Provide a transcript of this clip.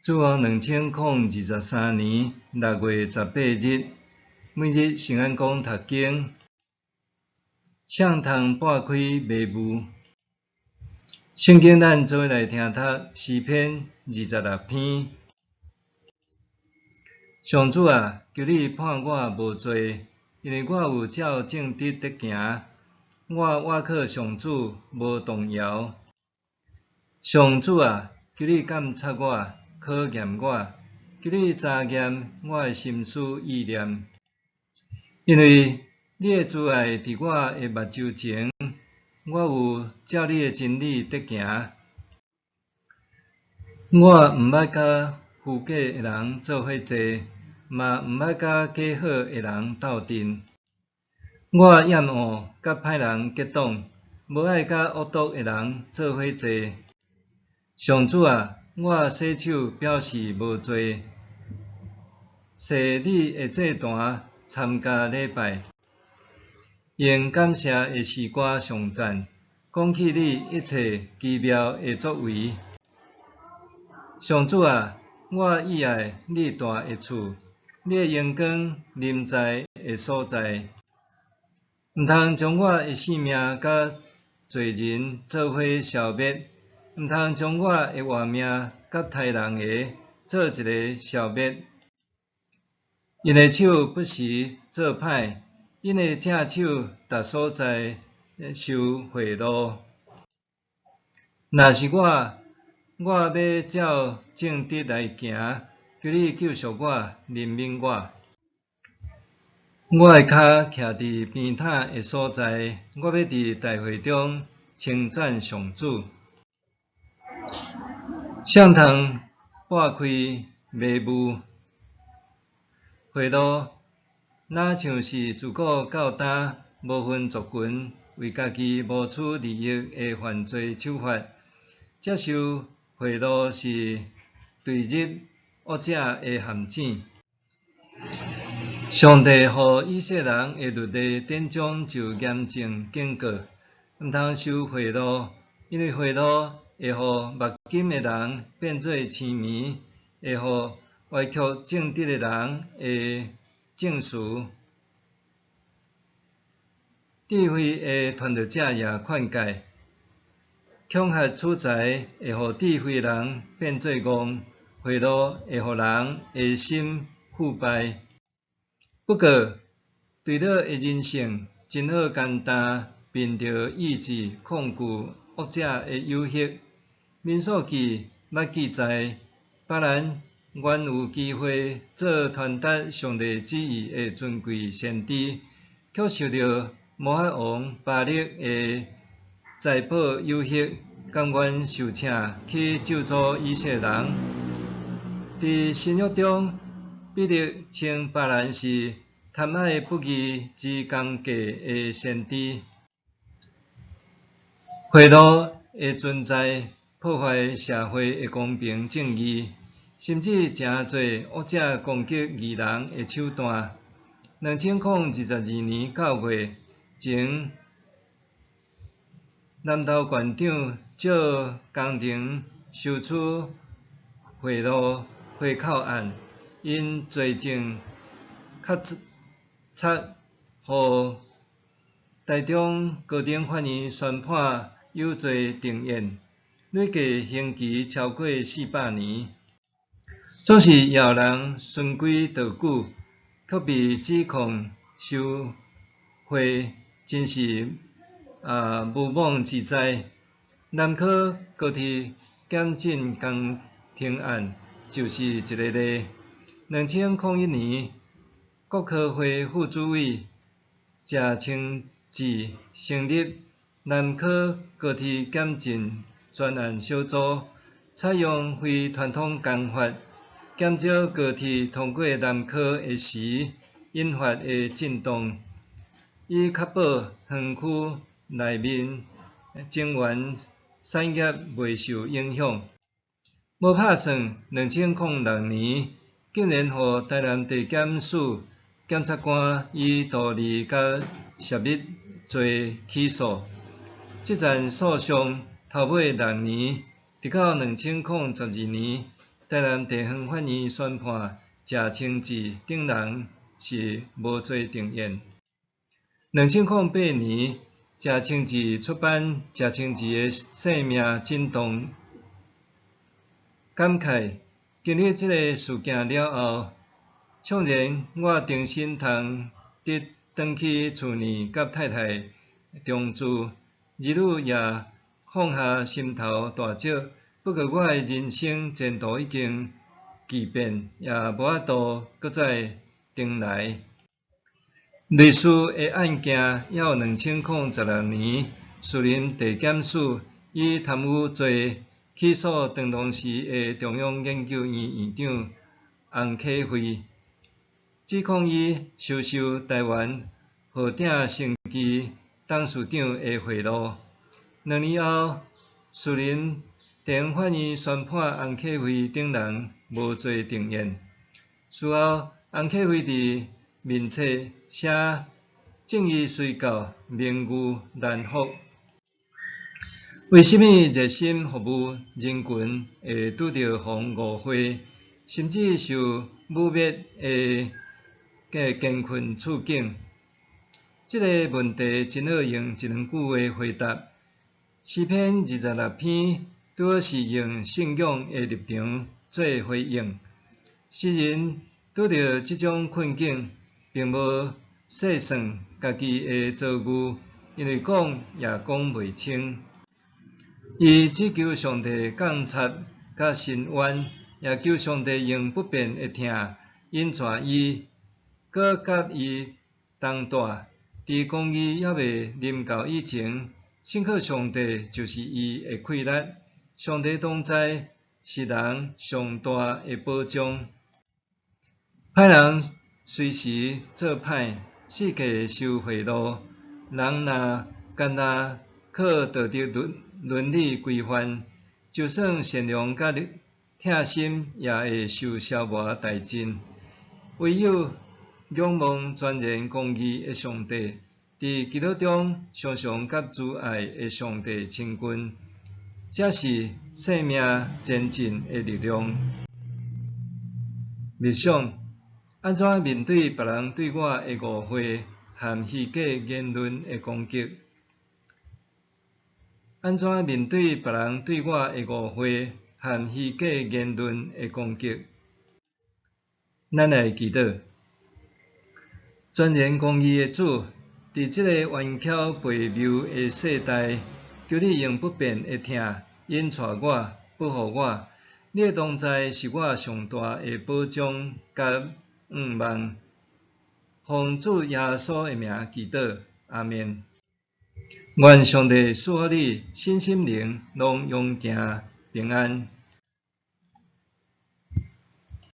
主後2023年6月18日，每日聖安講讀經，誰通撥開迷霧？聖經咱做伙來聽讀詩篇26篇。上主啊，求你判我無罪，因為我有照正直伫行，我倚靠上主，無動搖。上主啊，求你監察我，考驗我，求你查驗我的心思意念，因為你的慈愛佇我的目睭前，我有照你的真理伫行。我毋捌佮虛假的人做伙坐，嘛毋捌佮假好的人鬥陣。我厭惡佮歹人結黨，無愛佮惡毒的人做伙坐。上主啊，我洗手表示無罪，踅你的祭壇參加禮拜，用感謝的詩歌頌讚，講起你一切奇妙的作為。上主啊，我意愛你大的厝，你的榮光臨在的所在。毋通將我的性命佮罪人做伙消滅，毋通將我的活命佮刣人的做一个消滅。𪜶的手不時做歹，𪜶的正手逐所在收賄賂。若是我，我欲照正直來行，求你救贖我，憐憫我。我的跤徛佇平坦的所在，我欲佇大會中稱讚上主。誰通撥開迷霧？賄賂，若像是自古到今無分族群為家己謀取利益的犯罪手法。接受賄賂是墜入惡者的陷阱。上帝予以色列人的律例典章就嚴正警告，毋通收賄賂，因為賄賂會予目金的人變做痴迷，會予歪曲正直的人的證詞。智慧的傳道者也勸誡，恐嚇取財會予智慧人變做戇，賄賂會予人的心腐敗。不過，墜落的人性真好簡單，憑著意志抗拒惡者的誘惑。民數記捌記載，巴蘭原有機會做傳達上帝旨意的尊貴先知，卻受著摩押王巴力的財寶誘惑，甘願受請去咒詛以色列人。佇新約中，彼得稱巴蘭是貪愛不義之工價的先知。賄賂的存在破壞社會的公平正義，甚至成做惡者攻擊義人的手段。2022年9月，前南投縣長借工程收取賄賂回扣案，因罪證確鑿，予台中高等法院宣判有罪定讞，累計刑期超過400年。總是有人循規蹈矩，卻被指控受賄，真是無妄之災。南科高鐵檢進工程案就是一个例。2001年，國科會副主委謝清志成立南科高鐵檢進專案小組，採用非傳統工法，減少高鐵通過南科的時引發的震動，以確保園區內面晶圓產業袂受影響。無拍算，2006年，竟然予台南地檢署檢察官以圖利佮泄密罪起訴。這場訴訟頭尾6年，直到2012年，台南地方法院宣判謝清志等人是無罪定讞。2008年，謝清志出版《謝清志的生命震動》，感慨經歷這个事件了後，縱然我重新通得轉去厝內佮太太同住，兒女也放下心頭大石，不過我的人生前途已經巨變，也無法度閣再重來。類似的案件，猶有2016年，士林地檢署以貪污罪起訴當時的中央研究院院長洪啟惠，指控伊收受台灣昊鼎生技董事長的賄賂。2年後，士林地方法院宣判洪啟惠等人無罪定讞。事後，洪啟惠佇面冊寫正義雖到，名譽難復。為啥物熱心服務人群會拄著予人誤會，甚至受侮蔑的艱困處境？這個問題真好用一兩句話回答。詩篇26篇拄好是用信仰的立場做回應。詩人拄著這種困境，並無細算家己的遭遇，因為講也講袂清。伊只求上帝鑒察佮伸冤，也求上帝用不變的疼引帶伊，閣佮伊同住。佇公義猶未臨到以前，信靠上帝就是伊的氣力。上帝同在是人上大的保障。歹人隨時做歹，四界收賄賂。人若干焦靠道德倫理規範，就算善良佮疼心，也會受消磨殆盡。唯有仰望全然公義的上帝，佇祈禱中常常佮慈愛的上帝親近，才是生命前進的力量。默想，按怎面對別人對我的誤會和虛假言論的攻擊？按怎面對別人對我的誤會和虛假言論的攻擊？咱來祈禱。全然公義的主，佇這個彎曲悖謬的世代，求你用不變的疼引帶我、保護我。你的同在是我上大的保障佮向望。奉主耶穌的名祈禱，阿們。願上帝賜福你，身心靈攏勇健平安。